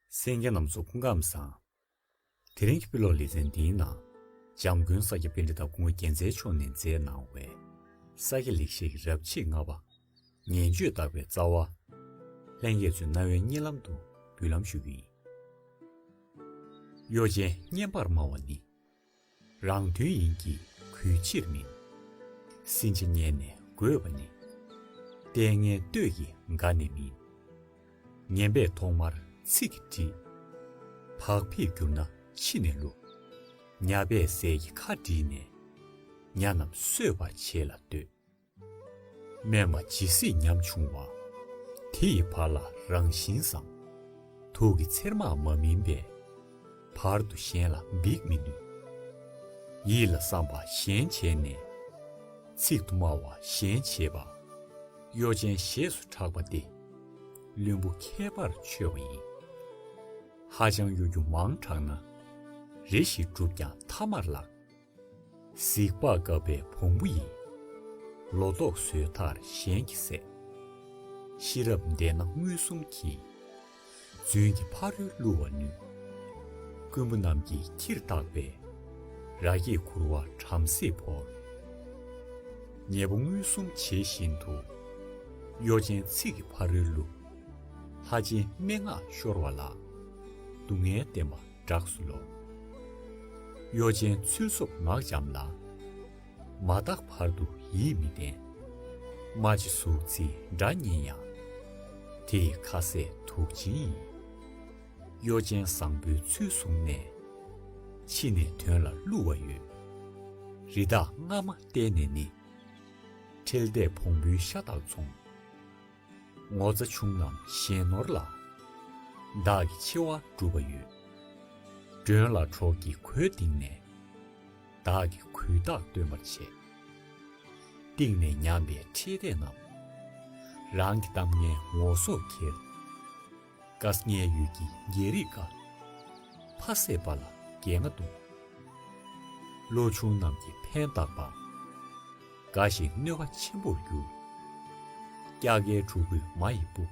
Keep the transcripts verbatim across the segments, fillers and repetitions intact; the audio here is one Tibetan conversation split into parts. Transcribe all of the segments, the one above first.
གསན་མཁན་རྣམ་ཚོ་སྐུ་ཁམས་བཟང་། དེ་རིང་གི་དཔེ་ཀློག་ལེ་ཚན་འདིའི་ནང་། འཇམ་མགོན་ས་སྐྱ་པཎྜི་ཏ་སྐུ་ངོ་རྒྱལ་མཚན་མཆོག་ནས་མཛད་གནང་བའི་ས་སྐྱ་ལེགས་བཤད་ཀྱི་རབ་བྱེད་ལྔ་པ། ངེས་བརྗོད་བརྟག་པའི་རྩ་བ། ལྷན་རྒྱས་ཚོའི་རྣ་བའི་སྙན་ལམ་དུ་འབུལ་ལམ་ཞུ་གི་ཡིན། གཡོ་ཅན་བསྙེན་པར་སྨྲ་བ་ནི། རང་དོན་ཡིན་གྱི་གུས་ཕྱིར་མིན། སྲིན་བྱ་ཉན་ནས་དགོས་པ་ནི། ལྟས་ངན་ལྟོས་ཀྱིས་དགའ་ནས་མིན། ངན་པས་ཐོག་མར་ཚིག་གིས་དྲིས། བག་ཕེབས་གྱུར་ན་ཕྱི་ནས་བསླུ། ཉ་པས་ཟས་ཀྱི་ཁ་བསྒྲིལ་ནས། ཉ་རྣམས་གསོད་པར་བྱེད་ལ་འདོད། དམན་པ་ཇི་སྲིད་ཉམ་ཆུང་བ། དེ་ཡི་བར་ལ་རང་བཞིན་བཟང་། དུག་གི་ཚེར་མ་མ་སྨིན་པས། བར་དུ་གཞན་ལ་འབིགས་མི་ནུས། ཡིད་ལ་བསམ་པ་གཞན་བྱས་ནས། ཚིག་ཏུ་སྨྲ་བ་གཞན་བྱེད་པ། གཡོ་ཅན་ཞེས་སུ་གྲགས་པ་སྟེ། བླུན་པོ་མཁས་པར་ཆོས་པ་ཡིན། ཧ་ཅང་གཡོ་སྒྱུ་མང་དྲགས་ན། རེ་ཞིག་བསྒྲུབས་ཀྱང་ཐ་མར་ལགས། གཟིག་ལྤགས་བཀབ་པའི་བོང་བུ་ཡིས། ལོ་ཏོག་ཟོས་མཐར་གཞན་གྱིས་བསད། ཤེས་རབ་ལྡན་ན་མངོན་སུམ་གྱིས། རྫུན་གྱི་ཕ་རོལ་བསླུ་བར་ནུས། རྐུན་པོ་རྣམས་ཀྱིས་ཁྱིར་བཏགས་པའི། ར་སྐྱེས་ཁུར་བ་བྲམ་ཟེས་བོར། ཉེས་པ་མངོན་སུམ་བྱེད་བཞིན་དུ། གཡོ་ཅན་ཚིག་གི་ཕ་རོལ་བསླུ། ལྷ་ཆེན་སྨྲེ་སྔགས་ཤོར་བ་ལ། སྡུག་བསྔལ་བསྟན་པ་བྲག་སུ་ལོག། གཡོ་ཅན་ཚུལ་སོགས་ངག་འཇམ་ལ། མ་བརྟགས་བར་དུ་ཡིད་མི་བརྟན། རྨ་བྱའི་གཟུགས་བརྩི་དགྲ་རྙེད་ཡང་། དེ་ཡི་ཁ་ཟས་དུག་ཅན་ཡིན། གཡོ་ཅན་བཟང་པོའི་ཚུལ་བཟུང་ནས། ཕྱི་ནས་དོན་ལ་བསླུ་བ་ཡོད། རི་དྭགས་རྔ་མ་བསྟན་ནས་ནི། ཁྲེལ་ལྡན་བོང་བུའི་ཤ་དང་མཚུངས། ངོ་ཚ་ཆུང་རྣམས་གཞན་ནོར་ལ། བདག་གིས་ཆེ་བ་བསྒྲུབས་པ་ཡོད། མགྲོན་ལ་གྲོགས་ཀྱིས་གོས་བཏིང་ནས། བདག་གིས་གུས་རྟགས་སྟོན་པར་བྱེད། གཏིང་ནས་ཉམས་པའི་ཁྲེལ་ལྡན་རྣམས། རང་གི་གཏམ་ངན་ངོ་སོ་ཁྱེར། བཀའ་ངན་ཡོད་ཀྱི་རྒྱལ་རིགས་དགའ། ཕ་བསད་པ་ལ་རྒྱལ་རྔ་བརྡུང་། བློ་ཆུང་རྣམས་ཀྱིས་ཕན་བཏགས་པ། དགའ་ཞིང་གནོད་པ་ཆེན་པོར་འགྱུར། སྐྱ་ཀའི་ཕྲུ་གུས་མ་ཡི་སྤུ།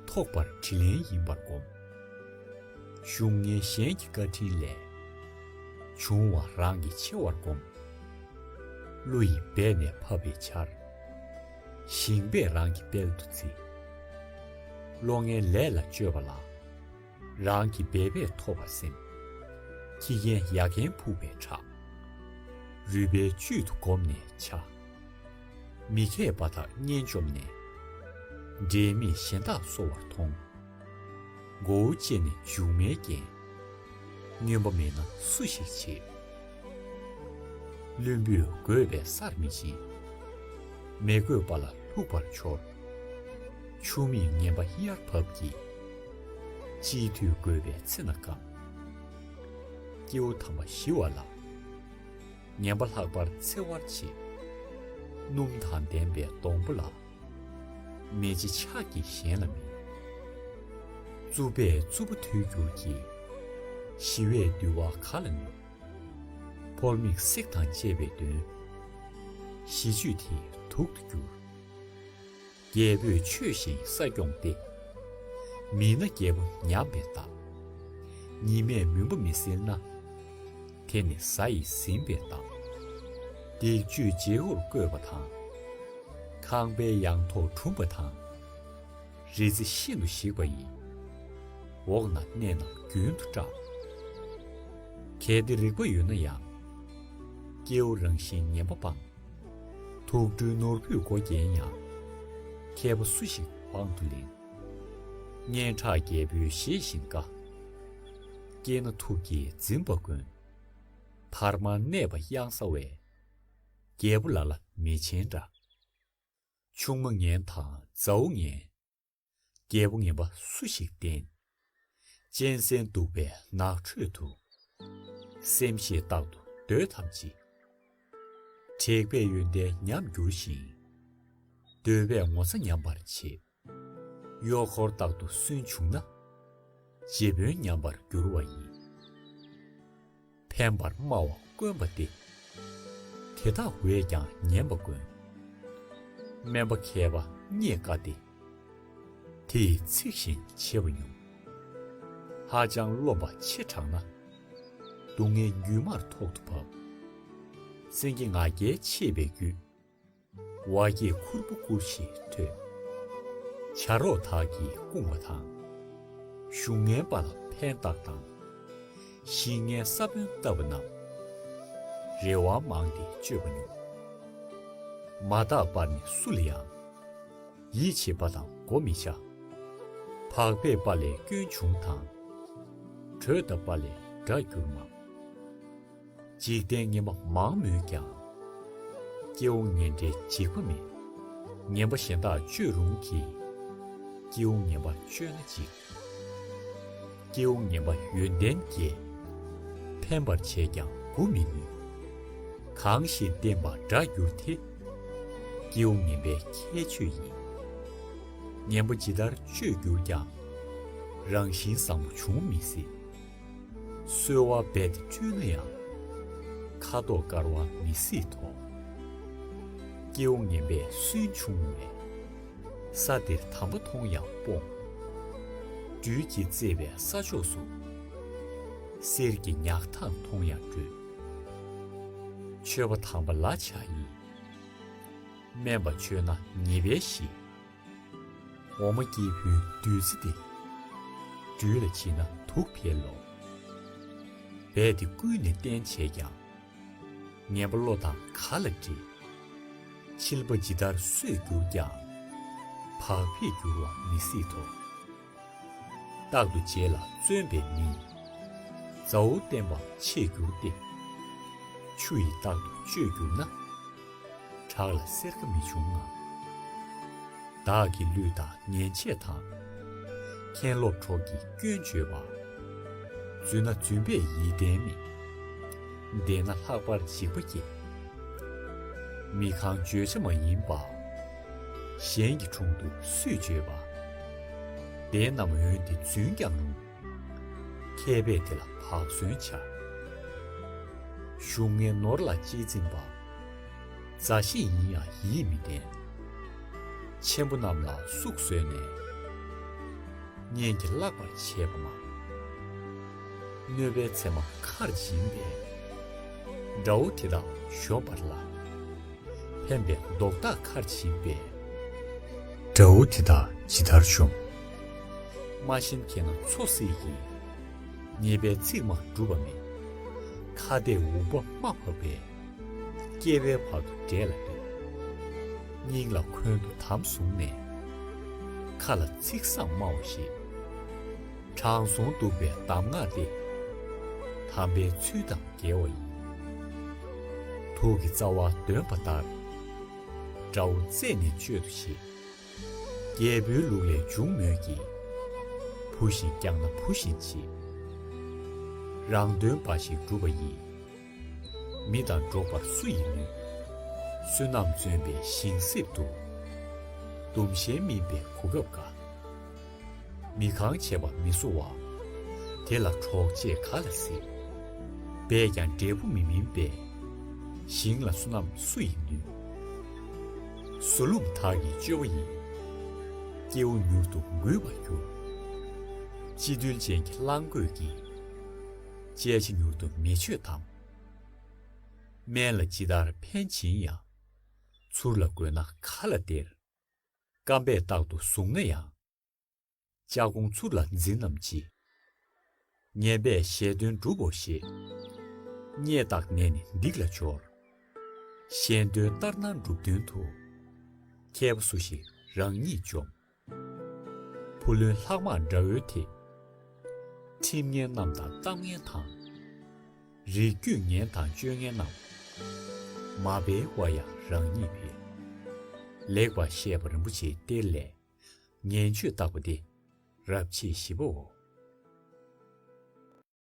ཐོགས་པར་དྲིན་ལན་ཡིན་པར་བསྒོམ། གཞུང་ངན་གཞན་གྱི་བཀའ་དྲིན་ལས། བྱུང་བ་རང་གིས་ཆེ་བར་བསྒོམ། བློ་ཡིས་སྦས་ནས་ཕབ་པའི་ཆར། ཞིང་པས་རང་གི་དཔལ་དུ་བརྩི། བློ་ངན་ལས་ལ་སྤྱོད་པ་ལ། རང་གི་འབད་པས་ཐོབ་པར་སེམས། ཁྱི་རྒན་ཡ་རྒན་ཕུག་པའི་ཁྲག། རུས་པའི་བཅུད་དུ་བསྒོམས་ནས་འཕྱ། མི་མཁས་པ་དག་གཉེན་བཅོམ་ནས། འབྲེལ་མེད་གཞན་དག་གསོ་བར་མཐོང་། མགོ་བོ་བཅད་ནས་མཇུག་མའི་རྐྱེན། སྨྱོན་པ་མེད་ན་སུ་ཞིག་བྱེད། བླུན་པོས་བསྒོས་པའི་སར་མི་ཕྱིན། མི་དགོས་པ་ལ་ལྷུག་པར་འཕྱོར། ཆུ་མིག་ངན་པ་དབྱར་བབས་ཀྱིས། དཔྱིད་དུས་བསྒོས་པའི་ཚེ་ན་སྐམ། སྐྱེ་བོ་དམ་པ་ཞི་བ་ལ། ངན་པ་ལྷག་པར་འཚེ་བར་བྱེད། སྣུམ་དང་ལྡན་པའི་སྡོང་པོ་ལ། མེ་ལྕེ་ཆགས་ཀྱིས་གཞན་ལ་མིན། རྩུབ་པས་རྩུབ་པ་ཐུལ་འགྱུར་གྱི། ཞི་བས་འདུལ་བ་ག་ལ་ནུས། ཕོལ་མིག་སྲེག་དང་བཅས་པའི་གདོན། ཞི་བཅུད་དེས་དུག་ཏུ་འགྱུར། རྒྱལ་པོས་ཆོས་བཞིན་ས་སྐྱོང་སྟེ། མི་ན་རྒྱལ་པོ་ཉམས་པའི་རྟགས། ཉི་མས་མུན་པ་མི་སེལ་ན། དེ་ནི་གཟའ་ཡིས་ཟིན་པའི་རྟགས། སྡིག་སྤྱོད་བརྗེ་བོར་བཀོད་པ་དང་། ཁང་པའི་ཡང་ཐོག་གྲུམ་པ་དང་། རི་རྩེ་ཤིན་ཏུ་ཞིག་པ་ཡི། འོག་ན་གནས་རྣམས་རྒྱུན་དུ་སྐྲག། གལ་ཏེ་རིག་པ་ཡོད་ན་ཡང་། སྐྱེ་བོ་རང་བཞིན་ངན་པ་སྤང་། དུག་སྦྲུལ་ནོར་བུས་མགོ་བརྒྱན་ཡང་། མཁས་པ་སུ་ཞིག་དབང་དུ་ལེན། སྙན་གྲགས་རྒྱལ་པོའི་བཞེད་བཞིན་བཀའ། སྐྱེས་ན་ཐུགས་ཀྱིས་འཛིན་པ་དཀོན། བར་མར་གནས་པ་གཡང་ཟ་བས། རྒྱལ་པོ་ལ་ལ་མི་ཆེན་འདྲ། ཆུང་མ་ངན་དང་མཛའ་བོ་ངན། རྒྱལ་པོ་ངན་པ་སུ་ཞིག་བསྟེན། གཅན་གཟན་གདུག་པའི་ནགས་ཁྲོད་དུ། སེམས་ཤེས་རྟག་ཏུ་སྡོད་དམ་ཅི། དྲེགས་པས་ཡོན་ཏན་ཉམས་འགྱུར་ཞིང་། འདོད་པས་ངོ་ཚ་ཉམས་པར་བྱེད། གཡོག་འཁོར་རྟག་ཏུ་སུན་བྱུང་ན། རྗེ་དཔོན་ཉམས་པར་འགྱུར་བ་ཡིན། ཕན་པར་སྨྲ་བ་དཀོན་པ་སྟེ། དེ་དག་བས་ཀྱང་ཉན་པ་དཀོན། དམན་པ་མཁས་པ་རྙེད་དཀའ་སྟེ། དེ་ཡི་ཚིག་བཞིན་བྱེད་པ་ཉུང་། ཧ་ཅང་རློམ་པ་ཆེ་དྲགས་ན། སྡུག་བསྔལ་རྒྱུན་མར་ཐོག་ཏུ་བབས། སེང་གེ་ང་རྒྱལ་ཆེས་པའི་རྒྱུད། ཝ་སྐྱེས་ཁུར་པོ་ཁུར་ཞེས་ཐོས། བྱ་རོག་དག་གིས་བསྐུངས་པ་དང་། ཞུགས་ངན་པ་ལ་ཕན་བཏགས་དང་། ཞིང་ངན་ས་བོན་བཏབ་པ་རྣམས། རེ་བ་མང་སྟེ་སྤྱོད་པ་ཉུང་། མ་དག་པར་ནི་སུ་ལ་ཡང་། ཡིད་ཆེས་པ་དང་བགོ་མི་བྱ། བག་ཕེབས་པ་ལས་སྐྱོན་བྱུང་དང་། གྲོས་བཏབ་པ་ལས་དགྲ་འགྱུར་མང་། འཇིག་རྟེན་ངན་པ་མང་མོད་ཀྱང་། སྐྱེ་བོ་ངན་འདྲའི་འཇིགས་པ་མེད། ངན་པ་གཞན་དག་སྤྱོད་རུང་གི། སྐྱེ་བོ་ངན་པ་སྤྱོད་ན་འཇིགས། སྐྱེ་བོ་ངན་པ་ཡོན་ཏན་རྒྱས། ཕན་པར་བྱས་ཀྱང་མགུ་མི་ནུས། གང་ཞིག་བསྟེན་པ་དགྲ་འགྱུར་ཏེ། སྐྱེ་བོ་ངན་པའི་ཁྱད་ཆོས་ཡིན། ངན་པ་ཇི་ལྟར་སྤྱོད་འགྱུར་ཀྱང་། རང་བཞིན་བཟང་པོ་འབྱུང་མི་སྲིད། གསོལ་བ་རྦད་དེ་བཀྲུས་ན་ཡང་། ཁ་དོག་དཀར་བ་མི་སྲིད་དོ། སྐྱེ་བོ་ངན་པས་སུན་ཕྱུང་བས། ས་འདིར་དམ་པ་མཐོང་ཡང་སྤོང་། སྦྲུལ་གྱིས་གཙེས་པའི་ས་ཕྱོགས་སུ། གསེར་གྱི་ཉག་ཐག་མཐོང་ཡང་བྲོས། མཆོད་པ་དམ་པ་ལ་བྱ་ཡིས། དམན་པ་མཆོད་ན་ཉེས་པས་ཞི། འོ་མ་སྐྱེས་བུའི་བདུད་རྩི་དེ། སྦྲུལ་ལ་བྱིན་ན་དུག་འཕེལ་ལོ། རྦད་དེ་བརྐུས་ནས་བསྟེན་བྱས་ཀྱང་། ངན་པ་བློ་དང་ག་ལ་འདྲེས། ཕྱིན་པ་ཇི་ལྟར་སོས་གྱུར་ཀྱང་། བག་ཕེབས་འགྱུར་བ་མི་སྲིད་དོ། རྟག་ཏུ་རྗེས་ལ་བརྩོན་པའི་མིས། མཛའ་བོ་བསྟེན་པ་ཆེས་འགྱུར་ཏེ། ཆུ་ཡིས་རྟག་ཏུ་གཅོད་གྱུར་ན། བྲག་ལ་སེར་ཁ་མི་འབྱུང་ངམ། བདག་གི་ལུས་དང་ངན་བྱད་དང་། མཁན་སློབ་གྲོགས་ཀྱི་སྐྱོན་བརྗོད་པ། རྫུན་ན་རྫུན་པས་ཡིད་བརྟན་མེད། བདེན་ན་ལྷག་པར་འཇིགས་པ་སྐྱེ། མི་གང་བརྗོད་བྱ་མ་ཡིན་པ། གཞན་གྱི་དྲུང་དུ་སུས་བརྗོད་པ། བདེན་ནམ་འོན་ཏེ་རྫུན་ཀྱང་རུང་། མཁས་པས་དེ་ལ་བག་ཟོན་བྱ། ཞུགས་ངན་ནོར་ལ་གཅེས་འཛིན་པ། མཛའ་བཤེས་ཡིན་ཡང་ཡིད་མི་བརྟན། ཆེན་པོ་རྣམས་ལ་སུག་བཟོས་ནས། གཉེན་གྱིས་བརླག་པར་བྱེད་པ་མང་། གནོད་པའི་མཚན་མ་ཁར་འབྱིན་པས། དགྲ་བོ་དེ་དག་གཞོམ་པར་སླ། ཕན་པའི་མདོག་དག་ཁར་བྱིན་པས། དགྲ་བོ་དེ་དག་ཇི་ལྟར་གཞོམ། མ་ཤེས་མཁས་ན་མཚོ་བསྲེགས་ཀྱི། ཉེས་པའི་ཚིག་མ་གྲུབ་པ་མེད། ཁ་བརྡས་འུག་པ་མ་ཕབ་པས། སྐྱེ་བའི་བར་དུ་འབྲས་ལ་ལྟོས། སྙིང་ལ་འཁོན་དུ་དམ་བཟུང་ནས། ཁ་ལ་ཚིག་བཟང་སྨྲ་བ་ཞིག། དྲང་སྲོང་གདུག་པའི་གདམས་ངག་སྟེ། དམ་པའི་ཚུལ་དང་འགལ་བ་ཡིན། དུག་གི་རྩ་བ་འདོན་པ་ལྟར། དགྲ་བོ་རྩད་ནས་གཅོད་དོ་ཞེས། རྒྱལ་པོའི་ལུགས་ལས་འབྱུང་མོད་ཀྱི། བུ་བཞིན་བསྐྱངས་ན་བུ་བཞིན་བྱེད། རང་དོན་འབའ་ཞིག་སྒྲུབ་པ་ཡིས། མི་དང་འགྲོགས་པར་སུ་ཡིས་ནུས། བསོད་ནམས་བརྩོན་པའི་ཞིང་སྲིབ་ཏུ། སྡུམ་ཞན་སྨིན་པའི་གོ་སྐབས་དགའ། མི་གང་བྱེད་པ་མི་གསོ་བ། དེ་ལ་གྲོགས་བཅས་ག་ལ་སྲིད། འབད་ཀྱང་འབྲས་བུ་མི་སྨིན་པས། ཞིང་ལ་བསོད་ནམས་སུ་ཡིས་ནུས། གཟུ་ལུམ་དག་གི་སྤྱོད་པ་ཡིས། སྐྱེ་བོ་མྱུར་དུ་མགུས་པར་འགྱུར། སྤྱི་བརྟོལ་ཅན་གྱི་གླང་རྒོད་ཀྱིས། བཅད་བྱ་མྱུར་དུ་མི་ཆོད་དམ། སྨན་ལ་ཇི་ལྟར་ཕན་ཕྱིན་ཡང་། ཚུར་ལ་རྒོལ་ན་ག་ལ་སྟེར། རྐང་པས་རྟག་ཏུ་བཟུང་ན་ཡང་། ལྕགས་གོང་ཚུར་ལ་འཛིན་ནམ་ཅི། ངན་པས་གཞན་དོན་སྒྲུབ་བོ་ཞེས། སྙད་བཏགས་ནས་ནི་སྡིག་ལ་སྦྱོར། གཞན་དོན་ལྟར་སྣང་སྒྲུབ་དོན་དུ། མཁས་པ་སུ་ཞིག་རང་ཉིད་འཇོམས། བུ་ལོན་ལྷག་མ་དགྲ་བོའི་ཐད། ཁྲིམས་ངན་རྣམས་དང་གཏམ་ངན་དང་། རིགས་རྒྱུད་ངན་དང་སྤྱོད་ངན་རྣམས། མ་འབད་བར་ཡང་རང་ཉིད་འཕེལ། ལེགས་པར་བཤད་པ་རིན་པོ་ཆེའི་གཏེར་ལས། ངན་སྤྱོད་བརྟག་པ་སྟེ། རབ་བྱེད་བཞི་པའོ།